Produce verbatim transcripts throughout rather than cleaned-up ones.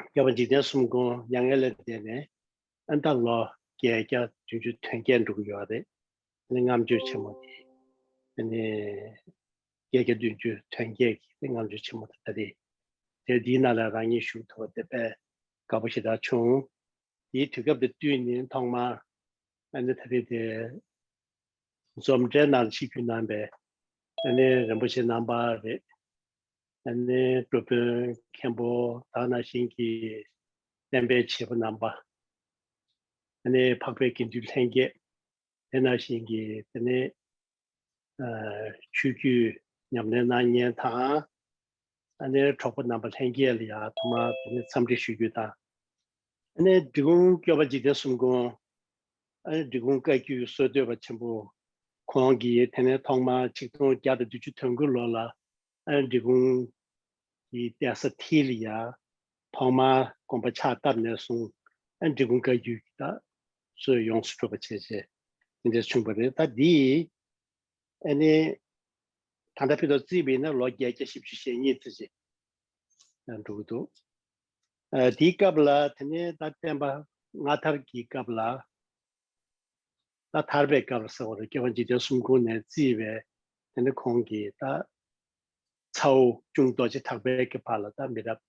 སྐྱོབ་པ་འཇིག་རྟེན་གསུམ་མགོན་མྱ་ངན་ལས་འདས་ནས་ཨ་ད་ལོ་བརྒྱད་བརྒྱ་བདུན་ཅུ་དོན་བརྒྱད་འགྲོ་གི་ཡོད་རེད། ཨ་ནི་ལྔ་མཆོད་ཆེན་མོ་དེ་ཨ་ནི་བརྒྱད་བརྒྱ་བདུན་ཅུ་དོན་བརྒྱད་ཀྱི་ལྔ་མཆོད་ཆེན་མོ་དེ་ད་རེད། དེ་འདིའི་ནང་ལ་རང་ཉིད་ཞུགས་ཐུབ་པ་དེ་དཔེ་དགའ་པོ་ཞེ་དྲག་བྱུང་། དེའི་དུས་སྐབས་དེ་དུས་ནི་ཐོག་མར་ཨ་ནི་ད་རེས་དེ་འཛོམས་གྲྭའི་ནང་ཆིབས་བསྒྱུར་གནང་བའི་ཨ་ནི་རིན་པོ་ཆེ་རྣམ་པ་རེད། ཨ་ནི་སྒྲུབ་དཔོན་མཁན་པོ་ད་ནང་བཞིན་གྱི་བསྟན་པའི་བྱེད་པོ་རྣམ་པ། ཨ་ནི་འཕགས་པའི་དགེ་འདུན་ལྷན་རྒྱས། དེ་ནང་བཞིན་གྱི་དེ་ནས་ཨ་ཆོས་བརྒྱུད་ཉམས་ལེན་གནང་མཁན་དང་། ཨ་ནི་གྲོགས་པོ་རྣམ་པ་ལྷན་རྒྱས་ལ་ཡང་ཐོག་མར་དེ་ནས་འཚམས་འདྲི་ཞུ་རྒྱུ་དང་། ཨ་ནི་འབྲི་གུང་སྐྱོབ་པ་འཇིག་རྟེན་གསུམ་མགོན། ཨ་ནི་འབྲི་གུང་བཀའ་བརྒྱུད་སྲོལ་གཏོད་པ་ཆེན་པོ་ཁོང་གིས་དེ་ནས་ཐོག་མར་ཆིག་སྟོང་བརྒྱ་དང་བདུན་ཅུ་དོན་དགུ་ལོ་ལ་ཨ་ནི་འབྲི་གུང་གི་གདན་ས་མཐིལ་ལ་ཡང་ཐོག་མར་དགོན་པ་ཕྱག་བཏབ་ནས་བཟུང་ཨ་ནི་འབྲི་གུང་བཀའ་བརྒྱུད་ཀྱི་ད་སྲོལ་ཡོངས་སུ་གྲུབ་པ་བྱས་བྱས་དེ་འདྲ་བྱུང་བ་རེད། ད་འདི་ཨ་ནི་ད་ལྟ་ཕྱི་ལོ་རྩིས་པ་ཡིན་ན་ལོ་བརྒྱད་བརྒྱ་བཞི་བཅུ་ཞེ་གཉིས་ཙམ་ཅིག་འགྲོ་གི་འདུག་ཨ་དེའི་སྐབས་ལ་དེ་ནས་ད་བསྟན་པ་སྔ་དར་གྱི་སྐབས་ལ་ད་དར་བའི་སྐབས་ལ་ཟེར་བ་རེད། སྐྱོབ་པ་འཇིག་རྟེན་གསུམ་མགོན་ནས་རྩིས་པའི་དེ་ནས་ཁོང་གིས་ད་ཚ་བོ་གཅུང་རྡོ་རྗེ་གྲགས་པའི་གི་བར་ལ་ད་མི་རབས་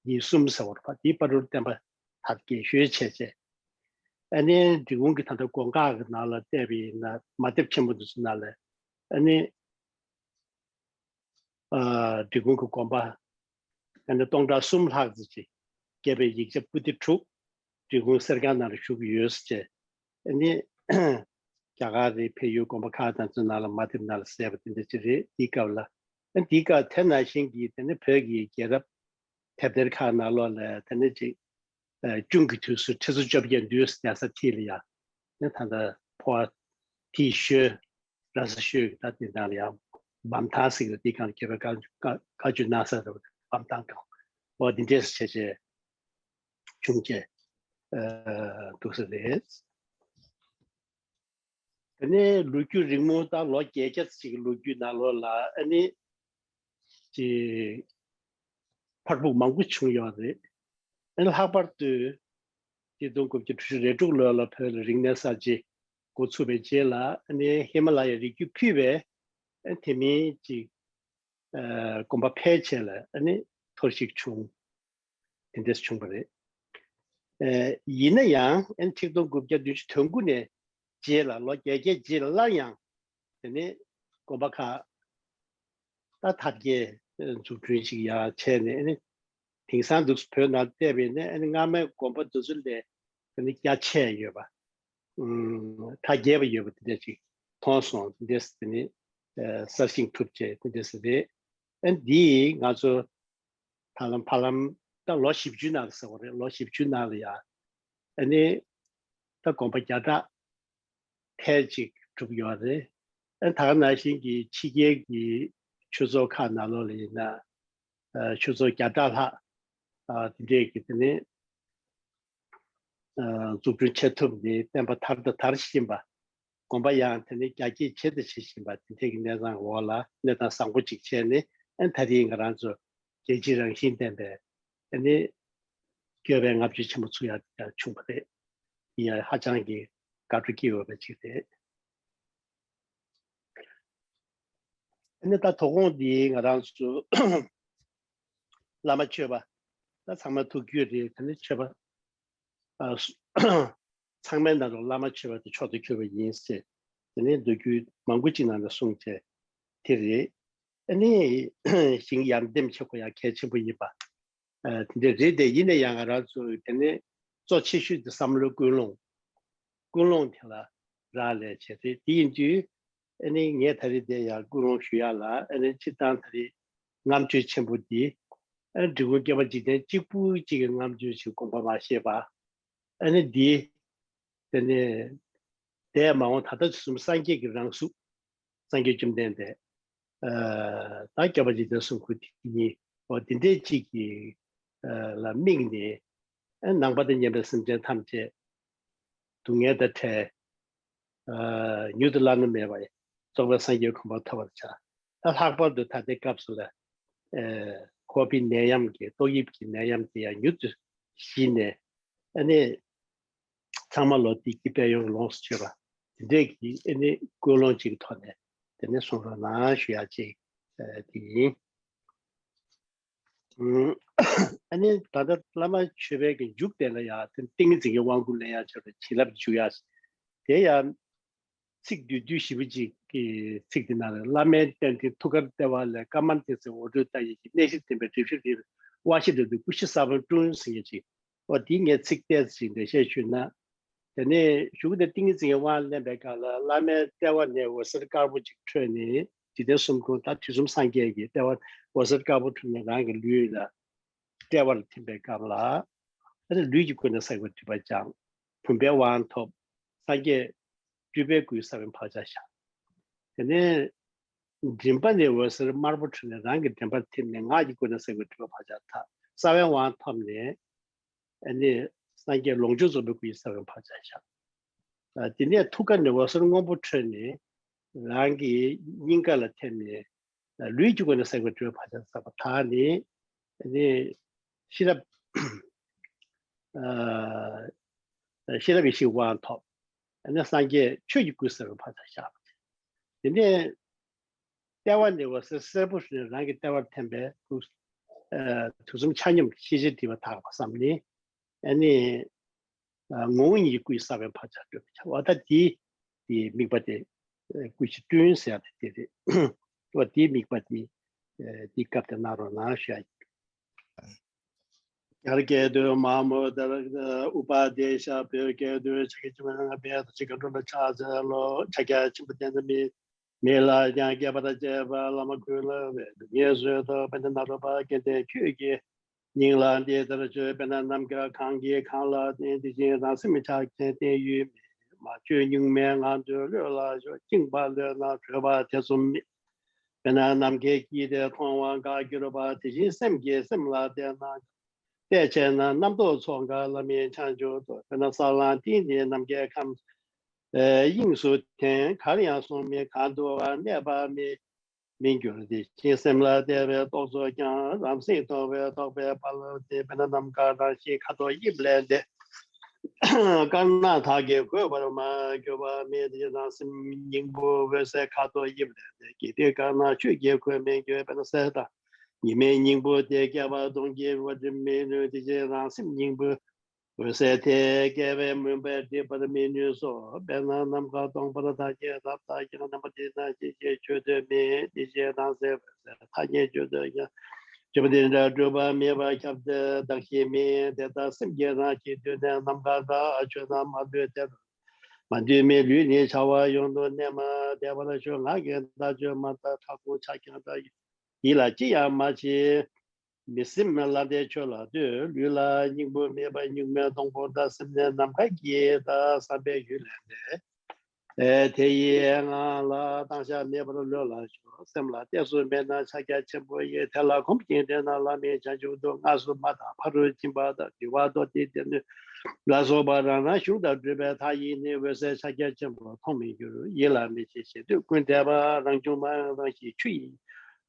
གཉིས་གསུམ་ཟེར་བ་རེད་པ། དེའི་བར་དུ་བསྟན་པ་དར་རྒྱས་ཤོས་བྱས་བྱས། ཨ་ནི་འབྲི་གུང་གི་ད་ལྟ་དགོན་ཁག་གི་ནང་ལ་བལྟས་པ་ཡིན་ན་མ་དེབ་ཆེན་པོ་འདི་ཚོ་ནང་ལ་ཨ་ནི་ཨ་འབྲི་གུང་གི་དགོན་པ་ཨ་ནི་སྟོང་ཕྲག་གསུམ་ལྷག་ཙམ་ཅིག་བརྒྱབ་པའི་ཡིག་ཆ་པོ་ཏི་དྲུག་འབྲི་གུང་གསེར་སྒང་ནང་ལ་བཞུགས་ཡོད་ཟེར་བྱས། ཨ་ནི་རྒྱ་གར་རེད། བལ་ཡུལ་དགོན་པ་ཁག་དང་ཚོའི་ནང་ལ་མ་དེབ་ནང་ལ་གསལ་བ་དེ་འདྲ་ཅིག་རེད། དེའི་སྐབས་ལ་ཨ་དེའི་སྐབས་དེ་ནང་བཞིན་གྱི་དེ་ནི་བོད་ཀྱི་རྒྱལ་རབས་དེབ་ཐེར་ཁག་ནང་ལོགས་ལ་དེ་ནི་ཅིག་ཨ་གཅུང་གི་དུས་སུ་ཁྲི་ཚོ་བཅོ་བརྒྱད་འདུས་གདན་ས་མཐིལ་ལ་ཡང་ནི་ད་ལྟ་འཕོ་བ་མཐིལ་ཤོད་ར་ས་ཤོད་ཀྱི་ད་དེ་དག་ལ་ཡང་བམ་ཐང་ཟེར་གྱི་དེའི་སྒང་ལ་རྒྱལ་བའི་བཀའ་བཀའ་བཀའ་བརྒྱུད་གནང་ས་རེད། བམ་ཐང་སྒང་འོ་དེ་འདྲས་བྱས་བྱས་བྱུང་བྱས་ཨ་འདུག་ས་རེད། དེ་ནས་ལོ་རྒྱུས་རིང་མོ་དང་ལོ་བརྒྱད་བརྒྱ་ཙམ་ཅིག་གི་ལོ་རྒྱུས་ནང་ལོགས་ལ་ཨ་ནི་ཅིག་འཕར་འབུག་མང་པོ་བྱུང་ཡོད་རེད། ཨ་ནི་ལྷག་པར་དུ་ཆིག་སྟོང་དགུ་བརྒྱ་དྲུག་ཅུ་རེ་དྲུག་ལོ་ལ་བོད་ལ་རིག་གནས་གསར་བརྗེ་འགོ་ཚུགས་པའི་རྗེས་ལ་ཨ་ནི་ཧི་མ་ལ་ཡའི་རི་རྒྱུད་ཕུད་པའི་ཨ་ནི་དེ་མིན་ཅིག་ཨ་དགོན་པ་ཕལ་ཆེར་ལ་ཨ་ནི་འཐོར་ཞིག་བྱུང་། དེ་འདྲས་བྱུང་བ་རེད། ཨེ་ཡིན་ན་ཡང་ཨེ་ཆིག་སྟོང་དགུ་བརྒྱ་བདུན་ཅུ་དོན་དགུ་ནས་རྗེས་ལ་ལོ་བརྒྱད་བརྒྱའི་རྗེས་ལ་སླར་ཡང་དེ་ནས་དགོན་པ་ཁག་ད་དར་རྒྱས་འཛུགས་སྐྲུན་ཞིག་ཡར་བྱས་ནས་ཨེ་དེང་སང་འདུག་བོད་ནང་བལྟས་པས་ནས་ཨེ་སྔ་མའི་དགོན་པ་འདི་ཚོ་ལས་དེ་ནས་རྒྱ་ཆེ་ཡོད་པ། ཨུམ་གྲ་རྒྱས་པ་ཡོད་པ་དེ་འདྲ་ཞིག་མཐོང་སོང་། དེ་འདྲས་དེ་ནས་ཨེ་གསར་བཞེངས་ཐུབ་བྱས་དེ་འདྲས་རེད། ཨེ་འདི་ང་ཚོ་ད་ལམ་ཕ་ལམ་ད་ལོ་བཞི་བཅུའི་ནང་ལ་ཟེར་བ་རེད། ལོ་བཞི་བཅུའི་ནང་ལ་ཡ་ཨ་ནི་ད་དགོན་པ་བརྒྱ་ཕྲག་ཐལ་ཅིག་གྲུབ་ཡོད་རེད། ཨ་ད་ག་ནང་བཞིན་གྱི་ཕྱི་རྒྱལ་གྱི་ཆོས་ཚོགས་ཁག་ནང་ལོགས་ལ་ཡིན་ན་ཨ་ཆོས་ཚོགས་བརྒྱ་ཕྲག་ལྷག་ཨ་དེ་འདྲས་ཀྱི་དེ་ནས་ཨ་འཛུགས་སྐྲུན་བྱེད་ཐུབ་ནས་བསྟན་པ་དར་དང་དར་བཞིན་པ། དགོན་པ་ཡང་དེ་ནས་རྒྱ་སྐྱེད་བྱེད་དང་བྱེད་བཞིན་པ་དེ་འདྲའི་གི་གནས་སྟངས་འོག་ལ་གནས་སྟངས་བཟང་པོ་ཅིག་བྱས་ནས་ཨ་ད་རེས་ང་རང་ཚོ་རྒྱལ་སྤྱིའི་རང་བཞིན་ལྡན་པའི་ཨ་ནི་སྐྱོབ་པའི་ལྔ་བཅུའི་ཆེན་མོ་ཚུགས་ཡག་ཡང་བྱུང་བ་རེད། ཡ་ཧ་ཅང་གི་དགའ་སྤྲོ་སྐྱེ་འོས་པ་ཅིག་རེད། ཨ་ནི་ད་དོ་དགོང་འདི་ང་རང་ཚོ་བླ་མ་མཆོད་པ་ད་ཚང་མ་ཐུགས་རྒྱུས་རེད། དེ་ནི་མཆོད་པ་ཨ་སུ་ཚང་མའི་ནང་དུ་བླ་མ་མཆོད་པ་དེ་མཆོག་ཏུ་གྱུར་པ་ཡིན་ཟེར། དེ་ནས་མདོ་རྒྱུད་མང་པོ་ཅིག་ནང་ལ་གསུངས་བྱས་དེ་རེད། ཨ་ནི་ཞིང་ཡར་འདེམས་བྱེད་དགོས་ཡག་གལ་ཆེན་པོ་ཡིན་པ་ཨ་དེ་འདྲ་རེད། དེ་ཡིན་ན་ཡང་ང་རང་ཚོ་དེ་ནས་གཙོ་ཆེ་ཤོས་དེ་བསམ་བློའི་ཀུན་སློང་། ཀུན་སློང་དེ་ལ་རག་ལས་བྱས་ཏེ་དེ་ཡིན་དུས་ཨ་ནི་ངས་ད་རེས་དེ་ཡང་ཀུན་སློང་ཞུ་ཡག་ལ་ཨ་ནི་སྤྱིར་བཏང་ད་རེས་ལྔ་མཆོད་ཆེན་པོ་འདི་ཨ་ནི་འབྲི་གུང་སྐྱོབ་པ་འཇིག་རྟེན་གཅིག་པུ་གཅིག་གི་ལྔ་མཆོད་ཞིག་དགོངས་པ་མ་བཞེས་པ། ཨ་ནི་འདི་དེ་ནས་འདས་མ་འོངས་ད་ལྟ་དུས་གསུམ་སངས་རྒྱས་ཀྱི་རང་གཟུགས་སངས་རྒྱས་བཅོམ་ལྡན་འདས་ཨ་ད་སྐྱོབ་པ་འཇིག་རྟེན་གསུམ་མགོན་དེ་ཉིད་འོ་དེ་འདྲའི་གཅིག་གི་ཨ་ལ་དམིགས་ནས་ཨ་ནང་པ་དང་མཉམ་པའི་སེམས་ཅན་ཐམས་ཅད་སྡུག་བསྔལ་དང་བྲལ་ཨ་མྱུར་དུ་བླ་ན་མེད་པ་རྫོགས་པའི་སངས་རྒྱས་གོ་འཕང་ཐོབ་པར་བྱ། ད་ལྷག་པར་དུ་ད་ལྟའི་སྐབས་སུ་ལ་ཨེ་ ཁོ་པའི་ནད་ཡམས་ཀྱི་ཏོག་དབྱིབས་ཀྱི་ནད་ཡམས་དེ་ཡང་མྱུར་དུ་ཞི་ནས། ཨ་ནི་ཚང་མ་ལོ་དེ་སྐྱིད་པའི་ཡོང་ལོངས་སུ་སྤྱོད་པ་དེ་འདྲས་ཀྱི་ཨ་ནི་ཀུན་སློང་གཅིག་གི་ཐོག་ནས་དེ་ནས་གསུང་རོགས་གནང་ཞུ་ཡ་གཅིག་དེ་ཡིན། ཨ་ནི་ད་ལྟ་བླ་མ་མཆོད་པའི་གི་མཇུག་དེ་ལ་ཡང་དེ་ཏིང་ངེ་འཛིན་གྱི་དབང་བསྐུར་ལེན་ཡ་ཆེད་དུ་བྱིན་རླབས་འཇུག་ཡ། དེ་ཡང་ཚིག་བསྡུས་བསྡུས་ཞིབ་པོ་ཅིག་གི་ཚིག་དེ་ནང་ལ། བླ་མའི་རྟེན་འབྲེལ་ཐུགས་ཀར་ལྟེ་བ་ལས། བཀའ་མར་བསྟན་འཛིན་འོད་འཕྲོས་ལྟ་ཡི་གི། གནས་བཞི་ལྡན་པའི་སྒྲིབ་བཞི་རིལ། དབང་བཞི་འབྲས་བུའི་སྐུ་བཞི་ས་བོན་སྤྲུལ་ཟེར་མཁན་ཅིག་འོ་དེའི་ངས་ཚིག་ཏོག་ཙམ་འགྲེལ་བཤད་ཞུས་ན། དེ་ནས་གཞུག་གུ་དེ་ཏིང་ངེ་འཛིན་གྱི་དབང་ལེན་པའི་སྐབས་ལ། བླ་མའི་ལྟེ་བ་ནས་འོད་ཟེར་དཀར་པོ་ཅིག་འཕྲོས་ནས། འཇིག་རྟེན་གསུམ་མགོན་དང་དུས་གསུམ་སངས་རྒྱས་ཀྱི་ལྟེ་བ་འོད་ཟེར་དཀར་པོ་འཕྲོས་ནས་རང་གི་ལུས་ལ་ལྟེ་བར་ཐིམ་པའི་སྐབས་ལ། ཨ་ནི་ལུས་ཀྱི་སྒོ་ནས་བསགས་པའི་སྒྲིབ་པ་སྦྱངས། བུམ་པའི་དབང་ཐོབ། སངས་རྒྱས་སྤྲུལ་པའི་སྐུའི་ས་བོན་བག་ཆགས་བཞག་དེ་ནས་མགྲིན་པ་ནས་འོད་ཟེར་དམར་པོ་འཕྲོས་ནས་རང་གི་མགྲིན་པར་ཐིམ་ནས། ངག་གི་སྒོ་ནས་བསགས་པའི་སྒྲིབ་པ་བག་ཆགས་དག་ས་བོན་དབང་ཐོབ་ནས། ཨ་ནི་སངས་རྒྱས་ལོངས་སྤྱོད་རྫོགས་པའི་སྐུའི་ས་བོན་བག་ཆགས་བཞག་ཨ་དེ་ནས་ཐུགས་ཀ་ནས་འོད་ཟེར་སྔོན་པོ་འཕྲོས་ནས་རང་གི་སྙིང་ག་ལ་ཐིམ་ནས། ལུས་ཀྱི་སྒོ་ནས་བསགས་པའི་སྒྲིབ་པ་བག་ཆགས་བསགས་པ་དག་ནི། ཨ་ནི་ཤེས་རབ། ཨ་ཤེས་རབ་ཡེ་ཤེས་དབང་ཐོབ། ཨ་ནི་སངས་རྒྱས་ཆོས་ཀྱི་སྐུའི་ས་བོན་བག་ཆགས་བཞག་དེ་ནས་ལྟེ་བ་ནས་འོད་ཟེར་སེར་པོ་ཞིག་རང་གི་ལྟེ་བར་ཐིམ་པས། ཨ་དུས་གསུམ་ཆ་སྙོམས་ཤེས་བྱའི་སྒྲིབ་པ་དག་པ་བསམ་ནས། ཨ་ནི་ཨ་ངོ་བོ་ཉིད་ཀྱི་སྐུའི་ས་བོན་བག་ཆགས་སྤྲོས་པ་བྱ་བ་དང་། དེའི་དེའི་དམིགས་པ་དེ་ཨ་སྐུ་བཞི་སྤྲུལ་ཟེར་ཡ་དེ་དེ་རེད། འོ་དེའི་དམིགས་པ་དེ་ཨ་དེའི་སྐབས་དེ་གནང་རོགས་གནང་ཞུ་ཡ་ཡིན། ཡར་སྐྱེ་དུས་མ་མོ་ལྟར། ཨུ་པ་དེ་ཤ། བོད་སྐྱེ་དུས་ཕྱག་རྒྱ་ཆེན་པོ་ལྔ་པའི་ཕྱི་ཁ་འགྲོ་ལ་ཕྱག་འཚལ་ལོ། ཕྱག་རྒྱ་ཆེན་པོ་དེ་ནི་མི་མི་ལ་ཡང་བསྐལ་པ་དང་བཅས་པ་བླ་མ་ཀུན་ལ་བས་སྡུག་བསྔལ་བཟོད་དོ། དཔེར་ན་ནཱ་རོ་པ་སྐལ་ལྡན་ཁྱོད་ཀྱི་སྙིང་ལ་འདི་ལྟར་བརྗོད། དཔེར་ན་ནམ་མཁའ་གང་གི་གང་ལ་བརྟེན། དེ་བཞིན་རང་སེམས་ཆགས་ཅན་བརྟེན་ཡུལ་མེད། མ་བཅོས་གཉུག་མའི་ངང་དུ་གློད་ལ་ཞོག་བཅིངས་པ་གློད་ན་གྲོལ་བ་ཐེ་ཚོམ་མེད། དཔེར་ན་ནམ་མཁའི་དཀྱིལ་དེ་མཐོང་བ་འགག་གྱུར་པ། དེ་བཞིན་སེམས་ཀྱིས་སེམས་ལ་བལྟས་ན། བལྟས་ཆེས་ན་རྣམ་རྟོག་ཚོགས་འགག་ལམ་མེད་འཆར་འགྱུར་ཏོ། དཔེར་ན་ས་བོན་ཏིང་འཛིན་ནམ་མཁའི་ཁམས་དབྱིངས་སུ་འཐེན། གར་ཡང་སོང་མེད་གང་དུའང་གནས་པ་མེད་མི་འགྱུར། དེ་བཞིན་སེམས་ལ་བལྟས་པའི་རྟོག་ཚོགས་ཀྱང་རང་སེམས་མཐོང་བས་རྟོག་པའི་དཔལ་ལ་བརྟེན། དཔེར་ན་ནམ་མཁའ་རང་བཞིན་ཁ་དོག་དབྱིབས་ལས་འདས། དཀར་ནག་དག་གིས་གོས་པར་མ་གྱུར་པ་མེད། དེ་རང་སེམས་སྙིང་པོ་འོད་གསལ་ཁ་དོག་དབྱིབས་ལས་འདས། དེ་དཀར་ནག་ཆོས་ཀྱིས་གོས་མི་འགྱུར། དཔེར་ན་གསེར་དང་ཉི་མའི་སྙིང་པོ་དེ་བསྐལ་པ་སྟོང་གི་རིམ་པ་མི་ནུས། དེ་བཞིན་རང་སེམས་སྙིང་པོ་འོད་གསལ་དེ་བསྐལ་པའི་མུན་པས་སྒྲིབ་པར་མི་ནུས་སོ། དཔེར་ན་ནམ་མཁའ་སྟོང་པར་ཐག་ཉེ་རབ་ཐག་ཀྱང་རྣམ་པ་དེ་དང་ཤེས་བྱའི་ཆོས་དོན་མེད། དེ་བཞིན་རང་སེམས་འོད་གསལ་ཐག་ཉེ་ཆོས་དོན་ཀྱང་། ཆོས་འདི་འདྲ་གྲུབ་པ་མེད་པར་ཁྱབ་སྟེ་གདགས་གཞི་མེད། དེ་ལྟར་སེམས་ཀྱི་རང་བཞིན་དུས་གནས་ནམ་མཁའ་འདྲ། ཆོས་རྣམས་མ་ལུས་དེ་ལྟར་མ་འདུས་མེད། ལུས་ནི་འཆར་བ་ཡོངས་སུ་གནས་མ་དད་པར་ཤོག་ངག་གི་བརྡ་བརྗོད་མ་ལྟར་ཁྲ་ཁུང་ཆག་རྐྱང་འདྲ། ཡིད་ལ་ཅི་ཡང་མ་བྱེད། མི་སེམས་ལ་དེ་ཆོས་ལ་ལྟོས། ལུས་ལ་སྙིང་པོ་མེད་པར་གཉུག་མའི་སྡོང་པོ་འདྲ། སེམས་ནི་ནམ་མཁའ་ཡི་ལྟར་བསམ་པའི་ཡུལ་ལས་འདས། ཨེ་དེ་ཡི་ངང་ལ་བཏང་བཞག་མེད་པར་གློད་ལ་ཞོག་སེམས་ལ་གཏད་སོ་མེད་ན་ཕྱག་རྒྱ་ཆེན་པོ་ཡི། དེ་ལ་གོམས་ཤིང་དྲན་ན་བླ་མའི་བྱང་ཆུབ་ཏུ། སྔགས་སུ་མ་དང་ཕ་རོལ་ཕྱིན་པ་དང་། འདུལ་བ་མདོ་སྡེ་སྡེ་སྣོད་ལ་སོགས་པ་རང་རང་གཞུང་དང་འགྲོས་པའི་མཐའ་ཡིས་ནི། འོད་གསལ་ཕྱག་རྒྱ་ཆེན་པོ་མཐོང་མི་འགྱུར། ཡིད་ལ་མི་བྱེད་གཞན་དོན་ཀུན་བྲལ་བ། རང་བྱུང་མ་ཡིན་རང་བཞིན་ཆུ་ཡི་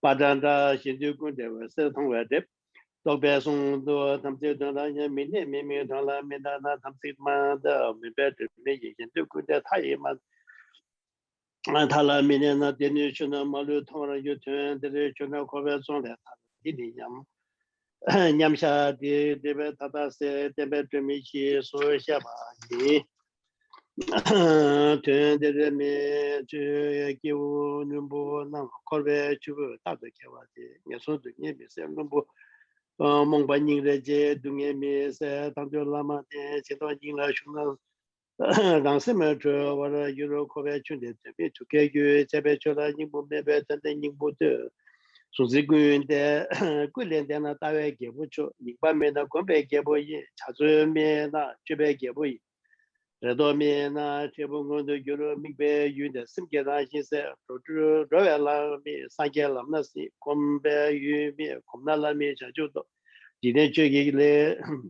པ་ཏྲ་འདྲ། གཞན་དོན་ཀུན་བྲལ་འོད་གསལ་མཐོང་བས་འགྲིབ། རྟོག་པའི་གཟུང་དུ་དམ་ཚིག་དོན་ལ་ཉེ། མི་གནས་མི་དམིགས་དོན་ལ་མི་འདའ་ན། དམ་ཚིག་མ་འདའ་མུན་པས་སྒྲིབ་མི་ཡི། གཞན་དོན་ཀུན་བྲལ་མཐའ་ཡས་མ་མཐའ་ལ་མི་གནས་ན། དེ་ནི་ཆོས་རྣམས་མ་ལུས་མཐོང་བར་འགྱུར། དོན་འདིར་ཆོས་རྣམས་འཁོར་བའི་རྫོང་ལས་ཐར། འདི་ནི་ཉམས་ཉམས་བཞག་སྟེ་སྒྲིབ་པ་མཐའ་དག་སེལ། བསྟན་པའི་སྒྲོན་མེ་ཞེས་སུ་བཤད་པ་ཡིན། དོན་འདིར་མི་ཆོས་སྐྱེ་བོ་བླུན་པོ་རྣམས། འཁོར་བའི་ཆུ་བོས་རྟག་ཏུ་འཁྱེར་བ་སྟེ། ངན་སོང་སྡུག་བསྔལ་མི་བཟད་བླུན་པོ། རྨོངས་པ་སྙིང་རེ་རྗེ་སྡུག་བསྔལ་མི་བཟད། དང་དུ་བླ་མ་བསྟེན་ཞིང་རྟོགས་སྙིང་ལ་ཞུགས་ན། རང་སེམས་གྲོལ་བར་འགྱུར། འཁོར་བའི་ཆུ་འདི་འདོད་པས་དུག་གིས་གོས། བྱས་པའི་ཆོས་ལ་སྙིང་པོ་མེད་པས། དོན་འདི་སྙིང་པོ་ལྟོས། གཟུང་འཛིན་ཀུན་ལྡན་ཀུན་ལས་འདས་ན་ལྟ་བའི་རྒྱལ་པོ་མཆོག་སྙིང་པོ་མེད་ན་སྒོམ་པའི་རྒྱལ་པོ་ཡིན། བྱ་རྩོལ་མེད་ན་སྤྱོད་པའི་རྒྱལ་པོ་ཡིན། རེ་དོགས་མེད་ན་འབྲས་བུ་མངོན་དུ་འགྱུར། དམིགས་པའི་ཡུལ་འདི་སེམས་ཀྱི་རང་བཞིན་གསལ། འགྲོ་དྲུག་འགྲོ་བའི་ལམ་མེད་སངས་རྒྱས་ལམ་སྣ་ཟིན། གོམས་པའི་ཡུལ་མེད་གོམས་ན་ལམ་མེད་བྱང་ཆུབ་ཏུ། འཇིག་རྟེན་ཆོས་ཀྱི་ལས།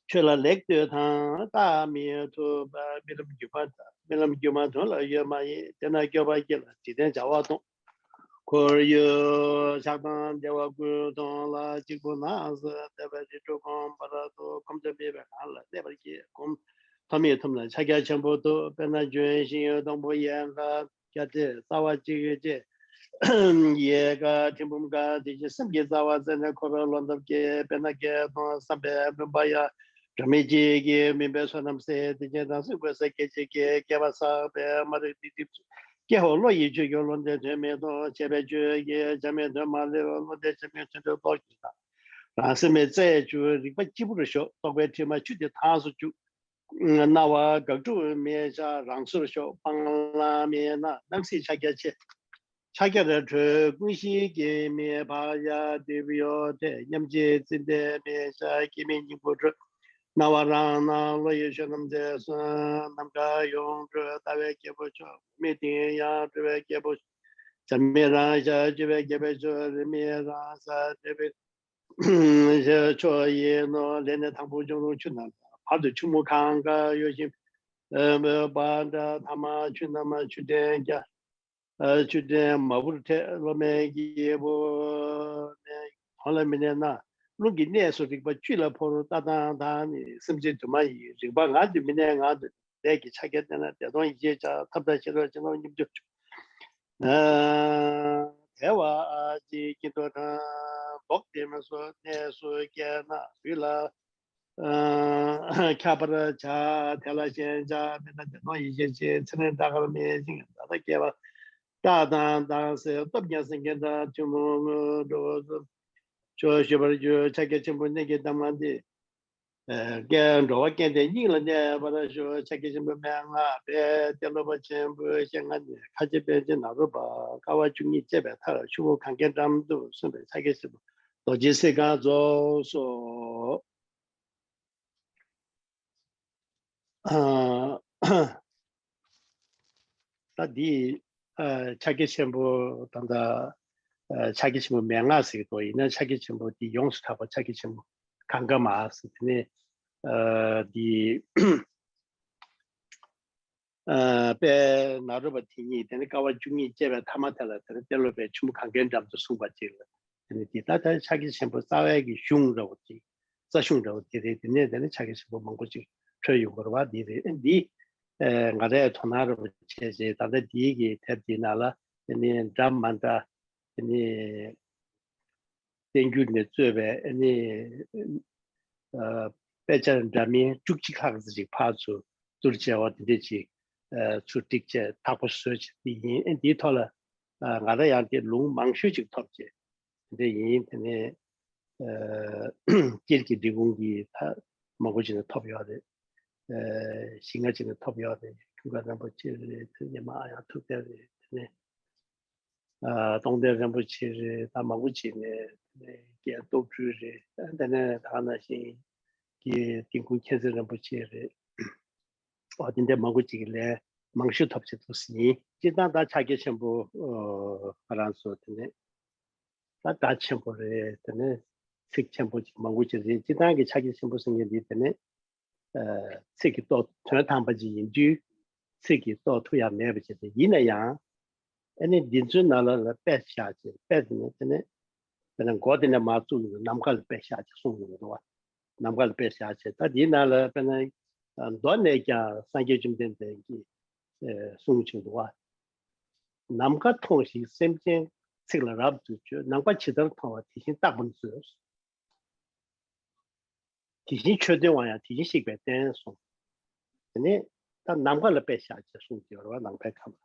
ཆོས་ལ་ལེགས་ལྟོས་དང་རྟག་མི་ཐུབ་པ། རྨི་ལམ་སྒྱུ་མ་དང་རྨི་ལམ་སྒྱུ་མ་དོན་ལ་ཡོད་མ་ཡིན། དེས་ན་སྐྱོ་བ་སྐྱེ་ལ་འཇིག་རྟེན་བྱ་བ་སྟོང་། ཁོར་ཡུག་ཆགས་སྡང་བདེ་བ་ཀུན་མཐོང་ལ། གཅིག་པུ་ནགས་སུ་བསྡད་པའི་རི་ཁྲོད་ཁོང་བར་དུ། ཁོམ་དུ་མེད་པའི་ངང་ལ་གནས་པར་གྱིས། ཁོམ་ཐོབ་མི་ཐོབ་ན་ཕྱག་རྒྱ་ཆེན་པོ་ཐོབ། དཔེར་ན་ལྗོན་ཤིང་སྡོང་པོ་ཡལ་ག་སྐྱ་ཐེར་རྩ་བ་གཅིག་བྱས། ཡལ་ག་ཐིམ་ཕུམ་ག་དེ་བཞིན་སེམས་ཀྱི་རྩ་བ་རྩད་ནས་འཁོར་བའི་ལོ་འདབ་ཀྱིས། དཔེར་ན་སྐད་གཏོང་བསམ་པའི་མུན་པ་ཡལ། སྒྲ་མི་སྐྱེ་གི་མུན་པའི་སོ་ནམ་སེལ། དེ་བཞིན་རང་སེམས་ཀུན་གསལ་སྐད་ཅིག་གིས། བསྐལ་པ་བསགས་པའི་མ་རིག་སྡིག་སྒྲིབ་ཚུ། ཀྱེ་ཧོ། བློ་ཡི་ཆུ་རྒྱུན་ལུང་བསྟན་དོན་མི་གཏོང་། བྱས་པའི་ཆོས་ཀྱིས་བྱ་མི་དོན་མ་ལེགས། བློ་འདས་བྱ་མི་དོན་དུ་རྟོགས་གྱུར་ན། རང་སེམས་རྩད་གཅོད་རིག་པ་སྤྱི་བོར་ཞོག། རྟོག་པའི་དྲི་མ་ཆུ་དེ་དྭངས་སུ་བཅུག། སྣང་བ་དགག་སྒྲུབ་མེད་བྱ་རང་སོར་ཞོག། སྤང་བླང་མེད་ན་སྣང་སྲིད་ཕྱག་རྒྱ་ཆེ། ཕྱག་རྒྱ་ར་གྲོལ་ཀུན་གཞིའི་སྐྱེ་མེད་འཕགས་ཡ་དེ་བའི་ཡོ་ཐེ། མཉམ་རྗེས་ཙིན་དྲི་མེད་བྱ་སྐྱེ་མེད་སྙིང་པོར་གྲོལ། སྣང་བ་རང་སྣང་བློ་ཡི་ཆུ་རྣམས་རྩད་སོན། ནམ་མཁའ་ཡོངས་གྲོལ་ལྟ་བའི་རྒྱལ་པོ་མཆོག། མི་མཐུན་ཡང་གྲོལ་བའི་རྒྱལ་པོ། བྱ་མི་རང་བྱ་གཅོད་པའི་རྒྱལ་པོ་མཆོག། རིག་མི་རང་ས་འབྲས་བུ་མཆོག་ཡིན་ནོ། ལས་ནི་དང་པོ་འབྱུང་རུང་ཆུ་རྣམས་དང་། བར་དུ་ཆུ་མོ་གང་ག་གཡོ་ཞིང་འབབ་འདྲ། ཐ་མ་ཆུ་རྣམས་ཆུ་ཕྲན་བརྒྱ། ཆུ་ཕྲན་མ་བུར་ཐལ། བློ་མེད་སྐྱེས་བུ་ནི་གང་ལ་མི་གནས་ན། རླུང་གི་གནས་སུ་རིག་པ་བཅུད་ལ་ཕོར། ལྟ་སྟངས་དང་ནི་སེམས་ཅན་དུ་མ་ཡིན། རིག་པ་ངང་དུ་མི་གནས། ངང་དུ་ལས་ཀྱི་ཕྱག་རྒྱ་བསྟན་ན། བདེ་སྟོང་ཡེ་ཤེས་བྱ། ཐབས་དང་ཤེས་རབ་བྱིན་རླབས་མཉམ་སྦྱོར་བྱུང་། དལ་བ་ཅིག་སྐྱིད་དོ་དང་། བོགས་ཏེ་མ་སོ་གནས་སུ་སྐྱེས་ན། ལུས་ལ་ཁྱབ་པར་བྱ། དེ་ལ་ཞེན་བྱ་མེད་ན། བདེ་སྟོང་ཡེ་ཤེས་ཆེ། ཚེ་རིང་ལྟ་གར་མེད་ཅིང་། ད་ལྟ་སྐྱེ་བ་བཀྲག་མདངས་དང་། གསལ་སྟོབས་ཀྱང་སེང་གེ་འདྲ། ཐུན་མོང་དངོས་གྲུབ་ཆོག་ཞུ་བར་འགྱུར། ཕྱག་རྒྱ་ཆེན་པོ་གནད་ཀྱི་གདམས་ངག་འདི། ཀྱེ་འགྲོ་བ་ཀུན་བདེ་སྙིང་ལ་གནས་པར་ཤོག། ཕྱག་རྒྱ་ཆེན་པོ་མན་ངག་པས། ཏེ་སློབ་དཔོན་ཆེན་པོའི་བཤེས་གཉེན་ནི། ཁ་ཆེ་པཎ་ཆེན་ནཱ་རོ་པ། དཀའ་བ་བཅུ་གཉིས་སྤྱད་པའི་མཐར། ཆུ་བོ་གངྒཱའི་འགྲམ་དུ་སོན་པའི་ཕྱག་རྒྱ་ཆེན་པོ་རྡོ་རྗེ་སེམས་དཀར་རྫོགས་སོ། ཨ། ད་འདི་ཨ་ཕྱག་རྒྱ་ཆེན་པོ་ད་ལྟ་ཨ་ཕྱག་རྒྱ་ཆེན་པོ་མན་ངག་ཟེར་གྱི་འདུག། ཡིན་ན་ཕྱག་རྒྱ་ཆེན་པོ་འདི་ཡོངས་སུ་གྲགས་པ་ཕྱག་རྒྱ་ཆེན་པོ་གངྒཱ་མ་ཟེར། དེ་ནས་ཨ་འདི་ཨ་དཔལ་ནཱ་རོ་པ་དེ་ཉིད་དེ་ནས་དཀའ་བ་བཅུ་གཉིས་སྤྱད་པའི་མཐའ་མ་དེ་ལ་དེ་ནས་ཏེ་སློབ་དཔོན་ཆུ་མོ་གངྒཱའི་འགྲམ་དུ་གསུངས་པ་ཅིག་ལ། དེ་ནས་འདི་ད་ལྟ་ཕྱག་རྒྱ་ཆེན་པོ་རྩ་བའི་གི་གཞུང་འདྲ་བོ་ཅིག། རྩ་གཞུང་འདྲ་བོ་དེ་རེད། དེ་ནས་དེ་ནས་ཕྱག་རྒྱ་ཆེན་པོ་མང་པོ་ཅིག་འཕྲོས་ཡོང་དགོས་རེད་བ། འདི་རེད། འདི་ཨ་ང་རའི་དོ་སྣང་འདྲ་བོ་བྱས་རྗེས་ད་ལྟ་འདིའི་གི་དེབ་འདིའི་ནང་ལ་དེ་ནས་འདྲ་མ་འདྲ་དེ་ནས་བསྟན་འགྱུར་ནས་གཙོས་པའི་ཨ་ནི་ཨ་དཔེ་ཆ་འདྲ་མིན་བཅུ་གཅིག་ལྷག་ཙམ་ཅིག་ཕར་ཚུར་བསྡུར་བྱས་པ་དེ་འདྲས་ཅིག་ཨ་ཚུར་བསྒྲིགས་བྱས་དག་པོ་བཟོས་བྱས་དེ་ཡིན། ཨ་འདིའི་ཐོག་ལ་ཨ་ང་རང་ཡང་དེ་ལུང་མང་ཤོས་ཅིག་ཐོབ་བྱས་དེ་འདྲས་ཡིན། དེ་ནས་ཨ་སྤྱིར་གྱི་འབྲི་གུང་གི་ད་མང་པོ་ཅིག་ནས་ཐོབ་ཡོད་རེད། ཨ་ཞིག་ང་ཅིག་ནས་ཐོབ་ཡོད་རེད། ཁྱུང་དཀར་རིན་པོ་ཆེ་རེད། དེ་ནས་མ་ཨ་ཡང་ཐུབ་བསྟན་རེད། དེ་ནས་ཨ་སྟོང་སྟོན་རིན་པོ་ཆེ་རེད། ད་མང་པོ་ཅིག་ནས་རྒན་སྟོབས་སྤྲུལ་རེད། དེ་ནས་ད་ག་ནང་བཞིན་གྱི་དིལ་མགོ་མཁྱེན་བརྩེ་རིན་པོ་ཆེ་རེད། ཨོ་དེ་འདྲ་མང་པོ་ཅིག་གིས་ལན་མང་ཤོས་ཐོབ་བྱས་འདུག་ཟིན། སྤྱིར་བཏང་ད་ཕྱག་རྒྱ་ཆེན་པོ་ཨོ་ང་རང་ཚོ་དེ་ནས་ད་སྒྲ་ཆེན་པོ་རེད། དེ་ནས་ཚིག་ཆེན་པོ་ཅིག་མང་པོ་ཅིག་རེད། སྤྱིར་བཏང་གི་ཕྱག་རྒྱ་ཆེན་པོ་ཟེར་མཁན་འདི་དེ་ནས། ཚིག་གི་ཏོག་དོན་དམ་པ་ཅིག་ཡིན་དུས་ཚིག་གི་ཏོག་ཐུག་ཡ་མེད་པ་ཅིག་རེད། ཡིན་ན་ཡང་ཨ་ནི་འདི་ཚོའི་ནང་ལ་ལ་དཔེ་བཞག་ཅིག། དཔེ་དེ་ནས་དེ་ནས་དཔེར་ན་མགོ་དེ་ནས་མར་བཙུགས་ཡོང་དུས་ནམ་མཁའ་ལ་དཔེ་བཞག་ཅིག་གསུངས་ཡོང་གི་འདུག་བ། ནམ་མཁའ་ལ་དཔེ་བཞག་ཅིག། ད་འདིའི་ནང་ལ་དཔེར་ན་མདོ་ནས་ཀྱང་སངས་རྒྱས་བཅོམ་ལྡན་འདས་ཀྱིས་གསུངས་བྱུང་འདུག་བ། ནམ་མཁའ་མཐོང་ཞིང་སེམས་ཅན་ཚིག་ལ་རབ་ཏུ་བརྗོད། ནམ་མཁའ་ཇི་ལྟར་མཐོང་བ་དེ་བཞིན་རྟག་པར་མཛོད། དེ་བཞིན་ཆོས་སྟོན་པ་ཡང་དེ་བཞིན་གཤེགས་པས་བསྟན་གསུངས། དེ་ནས་ད་ནམ་མཁའ་ལ་དཔེ་བཞག་ཅེས་གསུངས་ཡོད་རེད་བ། ནམ་མཁའི་ཁམས་ལ།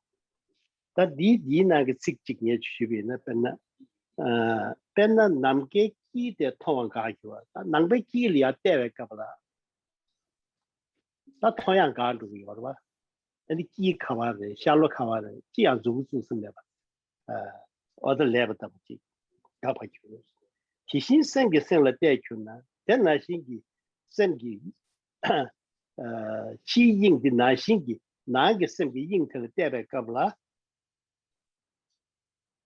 ད་འདིའི་འདིའི་ནང་གི་ཚིག་གཅིག་ངས་ཞུས་པ་ཡིན་ན། དཔེར་ན་ཨ་དཔེར་ན་ནམ་མཁའི་དཀྱིལ་དེ་མཐོང་བ་འགག་གི་བ། ད་ནམ་མཁའི་དཀྱིལ་ལ་ཡར་བལྟས་པའི་སྐབས་ལ་ད་མཐོང་ཡག་འགག་འགྲོ་གི་ཡོད་རེད་བ། ཨ་ནི་དཀྱིལ་ག་བ་རེད། ཤར་ལྷོ་ག་བ་རེད། ཅི་ཡང་མཛུབ་གུ་བཙུགས་ས་མེད་པ། ཨོ་ད་ལས་པ་ལྟ་བུ་ཅིག་འགག་པར་འགྱུར། དེ་བཞིན་སེམས་ཀྱིས་སེམས་ལ་བལྟས་གྱུར་ན། དེ་ནང་བཞིན་གྱི་སེམས་ཀྱི་ཕྱིའི་དབྱིངས་དེ་ནང་བཞིན་གྱི་ནང་གི་སེམས་ཀྱི་དབྱིངས་དེ་ལ་བལྟས་པའི་སྐབས་ལ།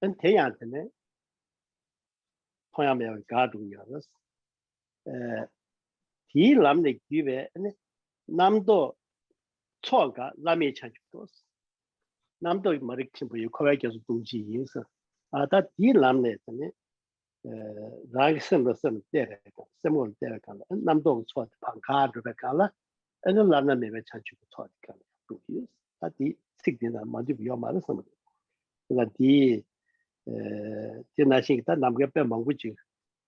ཨ་ནི་དེ་ཡང་དེ་ནས་མཐོང་ཡག་མེད་པར་འགག་འགྲོ་གི་ཡོད་རེད། ཨ་དེའི་ལམ་ནས་བརྒྱུད་པའི་ཨ་ནི་རྣམ་རྟོག་ཚོགས་འགག་བླ་མེད་ཆ་འཇུག་ཏོ། རྣམ་རྟོག་མ་རིག་ཆེན་པོ་ཡི་འཁོར་བའི་རྒྱ་མཚོ་ལྟུང་བྱེད་ཡིན་ཟེར། ཨ་ད་དེའི་ལམ་ནས་དེ་ནི་རང་གི་སེམས་ལ་སེམས་ལ་བལྟས་པའི་སྒང་སེམས་ངོ་ལ་བལྟས་པའི་སྒང་ལ་རྣམ་རྟོག་གི་ཚོགས་དེ་བང་ག་འགྲོ་བའི་སྒང་ལ་ཨ་ནི་བླ་ན་མེད་པའི་བྱང་ཆུབ་ཀྱི་ཚོགས་དེ་སྒང་ལ་འགྲོ་གི་ཡོད། ད་དེ་ཚིག་དེ་ན་མ་འདུས་པ་ཡོད་མ་རེད་བསམ་གི་འདུག་ད་དེ་དེ་ནང་བཞིན་གྱི་ད་ནམ་མཁའི་དཔེ་མང་པོ་ཅིག་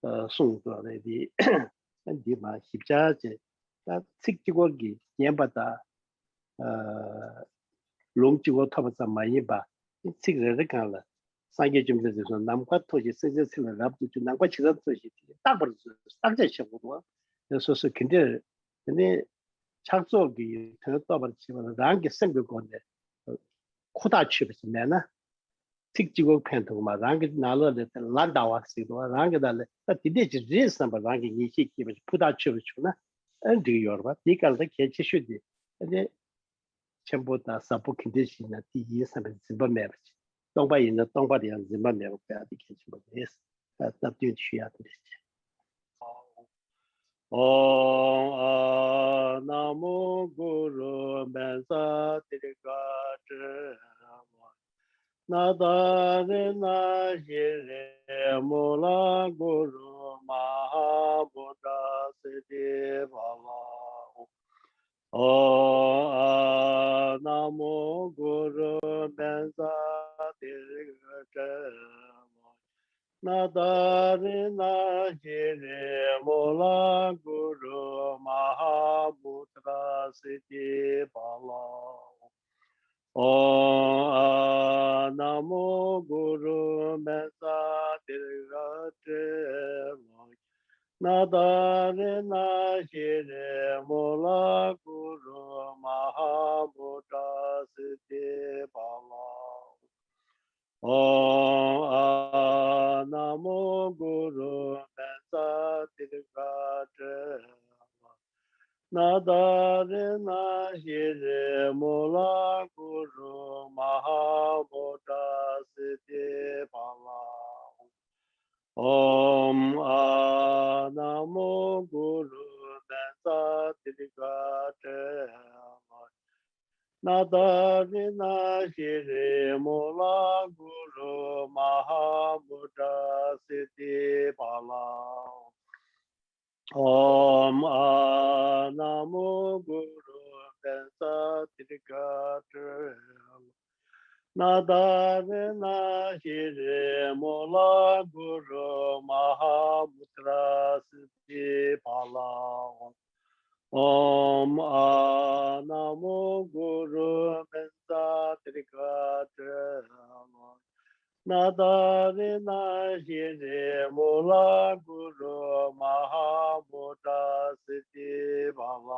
གསུངས་འདུག་རེད་དེ། འདི་མ་ཞིབ་ཆ་བྱས་ད་ཚིག་གཅིག་པོ་གིས་བརྒྱན་པ་དང་། ལུང་གཅིག་པོ་ཐོབ་པ་ཙམ་མ་ཡིན་པ། ཚིག་རེ་རེ་སྒང་ལ་སངས་རྒྱས་བཅོམ་ལྡན་འདས་ཀྱིས་ནམ་མཁའ་མཐོ་ཞིང་སེམས་ཅན་ཚེ་ལས་རབ་ཏུ་འཇུག་ནམ་མཁའ་ཇི་ལྟར་མཐོ་ཞིང་དེ་བཞིན་རྟག་པར་བརྟག་དཔྱད་བྱེད་དགོས་པ། སོ་སོ་ག་འདྲས་དེ་ནས་ཕྱག་རྫོགས་ཀྱི་དོན་རྟོགས་པར་བྱེད་པ་ལ་རང་གི་སེམས་ཀྱི་སྒོ་ནས་ཁུ་ཐག་ཆོད་པ་ཞིག་མེད་ན། ཚིག་གཅིག་པོ་ཕན་ཐོགས་མ་རང་གི་ནང་ལོགས་ལ་དེ་ལ་ཟླ་བ་ཟེར་འདུག་རང་གི་ནང་ལ་ད་དེ་འདྲས་ཅིག་རེད་བསམ་པ་རང་གི་ངེས་ཤེས་སྐྱེས་པ་ཞིག་ཕུ་ཐག་ཆོད་པ་བྱུང་ན་ཨ་འགྲིག་ཡོད་རེད་པ། དེའི་སྐབས་ལ་ད་གལ་ཆེ་ཤོས་དེ་ཨ་ནི་ཆེན་པོ་དང་ཟབ་པོ་ག་འདྲས་ཞིག་ཡིན་ན་དེ་ཡིན་བསམ་པའི་འཛིན་པ་མེད་པ་ཅིག་སྟོང་པ་ཡིན་ན་སྟོང་པ་དེ་ཡང་འཛིན་པ་མེད་པ་དཔེ་ཨ་དེ་གལ་ཆེན་པོ་རེད། ད་སྟབས་བསྟུན་ཞུ་ཡག་དེ་འདྲས་ཅིག་ཨོཾ་ཨཱཿ་ན་མོ་གུ་རུ་བཛྲ་ཏི་རེ་ཀ་ཏྲཱི་ན་ཏཱ་རེ་ན་ཤྲཱི་མུ་ལ་གུ་རུ་མ་ཧཱ་མུ་དྲ་སིདྡྷི་ཕ་ལ། ཨོཾ་ཨཱཿ་ན་མོ་གུ་རུ་བཛྲ་ཏི་རེ་ཀ་ཏྲཱི་ན་ཏཱ་རེ་ན་ཤྲཱི་མུ་ལ་གུ་རུ་མ་ཧཱ་མུ་དྲ་སིདྡྷི་ཕ་ལ། ཨོཾ་ཨཱཿ་ན་མོ་གུ་རུ་བཛྲ་ཏི་རེ་ཀ་ཏྲཱི་ན་ཏཱ་རེ་ན་ཤྲཱི་མུ་ལ་གུ་རུ་མ་ཧཱ་མུ་དྲ་སིདྡྷི་ཕ་ལ། ཨོཾ་ཨཱཿ་ན་མོ་གུ་རུ་བཛྲ་ཏི་རེ་ཀ་ཏྲཱི་ན་ཏཱ་རེ་ན་ཤྲཱི་མུ་ལ་གུ་རུ་མ་ཧཱ་མུ་དྲ་སིདྡྷི་ཕ་ལ། ཨོཾ་ཨཱཿ་ན་མོ་གུ་རུ་བཛྲ་ཏི་རེ་ཀ་ཏྲཱི་ན་ཏཱ་རེ་ན་ཤྲཱི་མུ་ལ་གུ་རུ་མ་ཧཱ་མུ་དྲ་སིདྡྷི་ཕ་ལ། ཨོཾ་ཨཱཿ་ན་མོ་གུ་རུ་བཛྲ་ཏི་རེ་ཀ་ཏྲཱི་ན་ཏཱ་རེ་ན་ཤྲཱི་མུ་ལ་གུ་རུ་མ་ཧཱ་མུ་དྲ་སིདྡྷི་ཕ་ལ། ཨོཾ་ཨཱཿ་ན་མོ་གུ་རུ་བཛྲ་ཏི་རེ་ཀ་ཏྲཱི་ན་ཏཱ་རེ་ན་ཤྲཱི་མུ་ལ་གུ་རུ་མ་ཧཱ་མུ་དྲ་སིདྡྷི་ཕ་ལ།